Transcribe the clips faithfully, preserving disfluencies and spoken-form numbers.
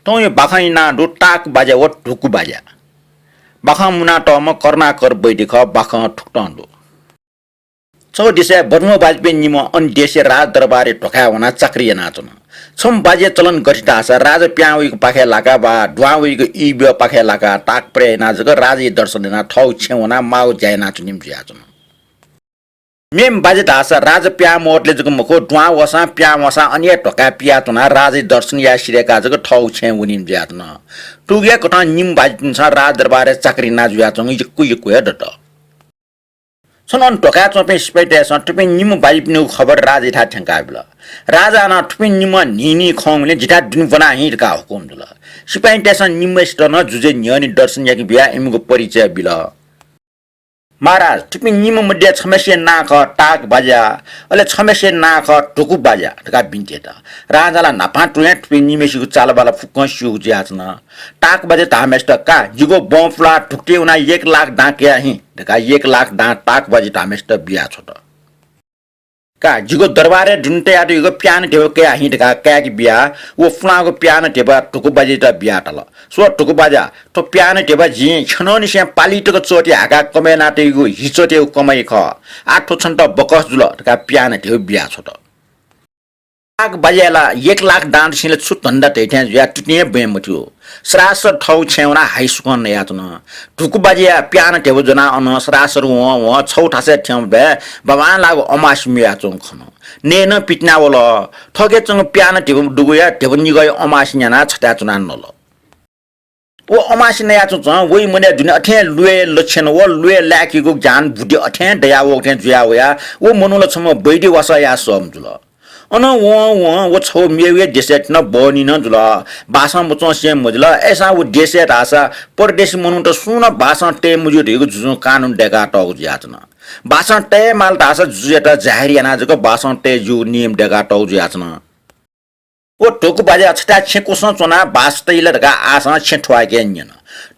थौंया बाखं इनाः दु ताक बाज्या व धुकु बाज्या। बाखं मुनातःम्ह करुणाकर वैद्य खः, बाखं थुकथं दु। छगू देशय् बर्मू बाज्यापिं निम्ह अन देशया राजदरबारय् ध्वाखाय् वनाः चाकरी यानाच्वन। छम्ह बाज्या चलन गथे धाःसा राजा पिहां वइगु पाखे लाकाः वा दुहां वइगु ई ब्यः पाखे लाकाः ताक प्रय् यानाः जक राजाया दर्शन यानाः थःगु छेँय् वनाः माःगु ज्या यानाच्वनीम्ह जुयाच्वन। मेम्ह बाज्या धाःसा राजा पिहां मवतले जक मखु, दुहां वःसां पिहां वःसां अन हे ध्वाखाय् पियाच्वनाः राजाया दर्शन याये सिधय्काः जक थःगु छेँय् वनीम्ह जुयाच्वन। थुकिया कथं निम्ह बाज्यापिन्सं राजदरबारय् चाकरी याना जुयाच्वंगु यक्व यक्व हे दत। छन्हु अन ध्वाखाय् च्वंपिं सिपाइँतय्सं थुपिं निम्ह बाज्यापिनिगु खबर राजायाथाय् थ्यंकाबिल। राजां नं थुपिं निम्ह न्हिं न्हिं खंगुलिं जिथाय् दुने ब्वना हिँ धकाः हुकुम जुल। सिपाइँतय्सं निम्हय्सित नं जुजुया न्ह्यःने दर्शन याके बियाः इमिगु परिचय बिल। महाराज, थुपिं निम्ह मध्ये छम्हय्सिया नां खः ताक बाज्या, अले छम्हय्सिया नां खः धुकु बाज्या धकाः बिन्ति यात। राजां ला न्हापां तुं हे थुपिं निम्हय्सिगु चालबाला फुक्कं स्यूगु जुयाच्वन। ताक बाज्या धाःम्हय्सित का, जिगु बँ पुलाः धुकुतिइ वनाः एक लाख दां कया हिँ धकाः एक लाख दां ताक बाज्या धाःम्हय्सित बियाछ्वत। का, जिगु दरबारय् दुने तयातःगु प्यान ध्यबा कया हिँ धकाः काय्के बियाः व पुलांगु प्यान ध्यबा धुकु बाज्यायात बियाः धाल, स्व धुकु बाज्या, थ्व प्यान ध्यबा जिं छ्यनंनिसें पालि तक चःति हाकाः कमय् यानातःगु हिचःतय्गु कमाइ खः। आः थ्व छन्त बकस जुल धकाः प्यान ध्यबा बियाछ्वत। ताक बाज्याया ला एक लाख दां दु सिं ला छु धन्दा धइथें जुयाः तुतिं हे ब्वये मथ्यू। सरासर थःगु छेँय् वनाः हाइसुकं नयाच्वन। धुकु बाज्याया प्यान ध्यबा ज्वनाः अनं सरासर वं वं छगू थासय् थ्यंबलय् बांबांलाःगु अमासे म्वयाच्वंगु खन। नये नं पितिना वल। थःके च्वंगु प्यान ध्यबा दुगुया ध्यबा निगःया अमासे न्यानाः छथाय् च्वनाः नल। व अमासे नयाच्वंच्वं वइ मनय् दुने अथें लुँय् लक्षण व लुँय् लाय्केगु ज्ञान बुद्धि अथें दयावःगु थें जुयावयाः व मनू ला छम्ह वैद्य वासः याये सःम्ह जुल। अनं वं वं व छगू मेगु हे देशय् थन बहनी नं जुल। बासं मच्वंसे मजिल। अय्सां व देशय् धाःसा परदेशी मनूत सुं नं बासं तये मज्यू धइगु जुजुं कानून दय्कातःगु जुयाच्वन। बासं तये माल धाःसा जुजुयात जाहेर यानाः जक बासं तये ज्यूगु नियम दय्कातःगु जुयाच्वन। व धुकु बाज्या छथाय् छेँ क्वसं च्वनाः बासं तइ ला धकाः आशां छेँ थ्वाःके न्यन।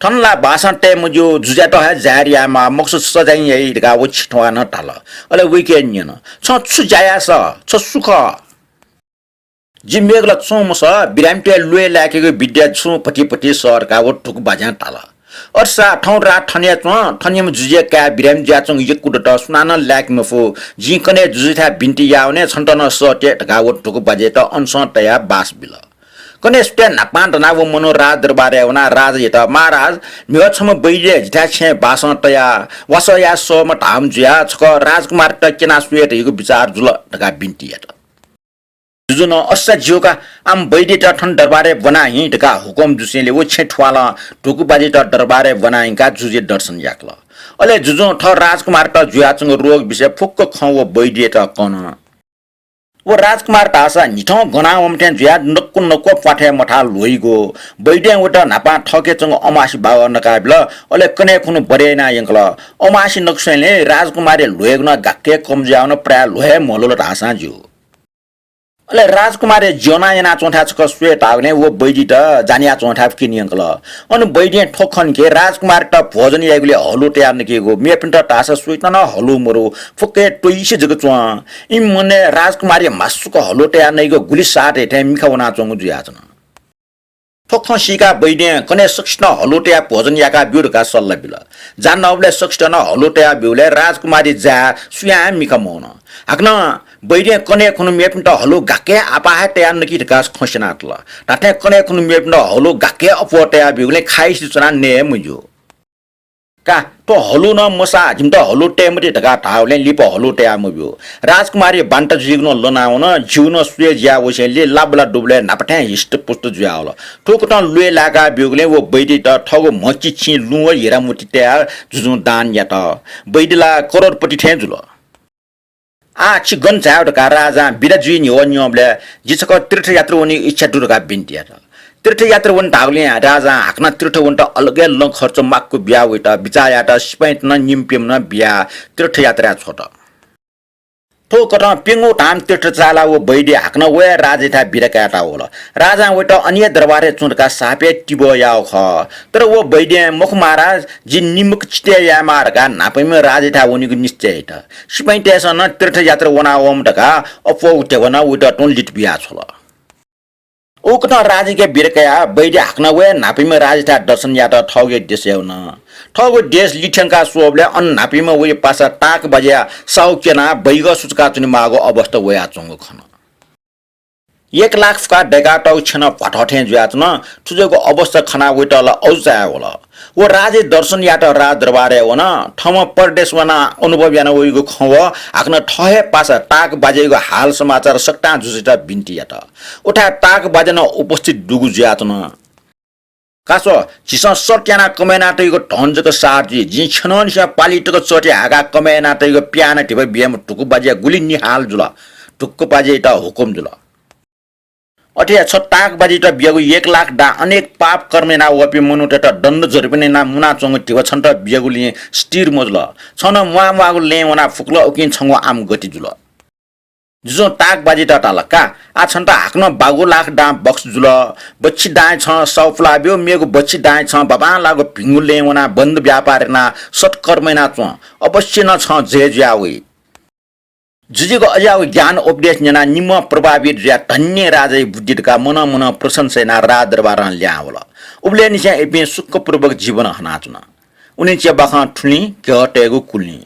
थन ला बासं तये मज्यू, जुजुयात हे जाहेर यायेमाः, मखुसा सजाँय याइ धकाः व छेँ थ्वालं धाल। अले वइके न्यन, छं छु ज्या याये सः? छ सु खः? जि मेगु ला च्वंम्ह सः, बिरामीतय् लुँय् लाय्केगु विद्या छुं भतिभति सः धकाः व धुकु बाज्यां धाल। अथेसा थौं राः थन हे च्वँ, थनिम्ह जुजुया काय् बिरामी जुयाच्वंगु यक्व दत, सुनानं लाय्के मफु। जिं कन्हय् जुजुयाथाय् बिन्ति याः वने, छन्त नं सःते धकाः व धुकु बाज्यायात अनसं तयाः बास बिल। कन्हय् सुथय् न्हापां दनाः व मनू राजदरबारय् वनाः राजायात, महाराज, म्हिगः छम्ह वैद्य जिथाय् छेँय् बासं तयाः वासः याये सःम्ह धाःम्ह जुयाः छकः राजकुमारयात क्यनाः स्वये धइगु बिचाः जुल धकाः बिन्ति यात। जुजुं नं, अथेसा ज्यू का, आम वैद्ययात थन दरबारय् ब्वना हिँ धकाः हुकुम जूसेंलि व छेँ थ्वालं धुकु बाज्यायात दरबारय् ब्वना हिंकाः जुजुया दर्शन याकल। अले जुजुं थः राजकुमारयात जुयाच्वंगु रोग विषय फुक्क खँ व वैद्ययात कन। व राजकुमार धाःसा न्हिथं गना वंम्ह थें जुयाः नक्व नक्व प्वाथय् मथाः ल्ह्वइगु। वैद्यं वयात न्हापां थःके च्वंगु अमासे बागः नकाबिल। अले कन्हय् खुन्हु बरय् यानाः यंकल। अमासे नकस्वंलि राजकुमारया ल्ह्वय्गु नं गाक्क हे कम जुयावन, प्रायः ल्ह्वये हे म्हलुल धाःसां ज्यू। अले राजकुमारया ज्यनं यानाच्वंथाय् छकः स्वये धाःगुलिं व वैद्ययात जाने यानाच्वंथाय् क्यने यंकल। अन वैद्यं थ्व खन कि राजकुमारयात भोजन याइगुलिइ हलु तयाः नकीगु, मेपिन्त धाःसा सुयातं नं हलु मदु, फुक्क हे त्वइसे जक च्वं। इमि मनय् राजकुमारया म्हासुक हलु तयाः नइगु गुलि साः धइथें मिखा वनाच्वंगु जुयाच्वन। थ्व खँ सीकाः वैद्यं कन्हय् सकसितं हलु तयाः भोजन याकाब्यु धकाः सल्लाह बिल। जा नःबलय् सकसितं नं हलु तयाः ब्यूबलय् राजकुमारया जाय् सुयां हे मिखा मवन। हाकनं वैद्यं कन्हय् खुन्हु मेपिन्त हलु गाक्क हे आपाः हे तयाः नकी धकाः खँ स्यनातल। धात्थें कन्हय् खुन्हु मेपिन्त हलु गाक्क हे अप्वः तयाः ब्यूगुलिं खाइसे च्वनाः नये हे मज्यू। का, थ्व हलु नं मसाः, जिमित हलु तये मते धकाः धाःगुलिं लिपा हलु तयाः मब्यू। राजकुमारया बान्ता जुइगु नं लनावन, जिगु नं स्वये ज्या वसेंलि लाबला दुबलय् न्हापा थें हिष्टपुष्ट जुयावल। थुकथं ल्वय् लाय्काः ब्यूगुलिं व वैद्ययात थःगु म्हचि छिं लुँ व हिरामोती तयाः जुजुं दान यात। वैद्य ला करोडपति थें जुल। आः छि गन झायेगु धकाः राजां बिदा जुइ न्ह्यः न्यंबलय् जि छकः तीर्थयात्रा वनेगु इच्छा दु धकाः बिन्ति यात। तीर्थयात्रा वने धाःगुलिं राजां हाकनं तीर्थ वनेत अलग हे लँ खर्च माक्व बियाः वइत बिचाः यायेत सिपाइँत नं निम्ह प्यम्ह नं बियाः तीर्थयात्राय् छ्वत। थुकथं प्यंगू धाम तीर्थ चाःलाः व वैद्य हाकनं वयाः राजायाथाय् बिदा कायेत वल। राजां वइत अन हे दरबारय् च्वँ धकाः शाप हे तिबः याःगु खः। तर व वैद्यं मखु महाराज, जि निम्हक चितय् यायेमाः धकाः न्हापांम्ह राजायाथाय् वनेगु निश्चय यात। सिपाइँतय्सं नं तीर्थयात्रा वनावःम्ह धकाः अप्वःगु ध्यबा नं वइत तुं लित बियाछ्वल। उकथं राजायाके बिदा कयाः वैद्य हाकनं वयाः न्हापायाम्ह राजायाथाय् दर्शन यात। थःगु देशय् वन। थःगु देश लिथ्यंकाः स्वःबलय् अन न्हापायाम्ह वया पासा ताक बाज्याया साहु क्यनाः बैगः सुचुकाच्वनेमाःगु अवस्था वयाच्वंगु खन। एक लाख फुकाः दय्कातःगु छेँ नं भ्वाथः थें जुयाच्वन। थुज्याःगु अवस्था खनाः वयात ला अजू चायावल। व राजाया दर्शन यायेत राजदरबारय् वन। थःम्हं परदेश वनाः अनुभव यानावइगु खँ व हाकनं थः हे पासा ताक बाज्यायागु हाल समाचार सकतां जुजुयात बिन्ति यात। उथाय् ताक बाज्या नं उपस्थित दुगु जुयाच्वन। का स्व, झीसं शर्त यानाः कमय् यानातइगु धन जक सार जुइ। जिं छ्यनंनिसें पालि तक चःति हाय्काः कमय् यानातइगु प्याः नं धिबा बियाम्ह धुकू बाज्याया गुलि निहाल जुल। धुकू बाज्यायात हुकुम जुल। अथे हे छ ताक बाज्यायात बियागु एक लाख दां अनेक पाप कर्म यानावःपिं मनूतय्त दण्ड जरिवाना यानाः मुनाच्वंगु धिबा छन्त बियागुलिं स्थिर मजुल। छं नं म्वाःम्वाःगु लँय् वनाः फुकल, उकिं छंगु आम गति जुल। जुजुं ताक बाज्यायात धाल, का, आः छन्त हाकनं बागु लाख दां बक्स जुल। बच्छि दांय् छं साहु पुलाः ब्यु, मेगु बच्छि दांय् छं बाबांलाःगु भिंगु लँय् वनाः बन्द व्यापार यानाः सत्कर्म यानाच्वँ। अवश्य नं छं जय जुयावइ। जुजुयागु अज्याःगु ज्ञान उपदेश न्यनाः निम्हं प्रभावित जुयाः धन्य राजाया बुद्धि धकाः मनं मनं प्रशंसा यानाः राजदरबारं लिहां वल। उबलय् निसें इपिं सुखपूर्वक जीवन हनाच्वन। उलिं च्यबाखं थुलिं, घ्यः तयेगु कुलिं।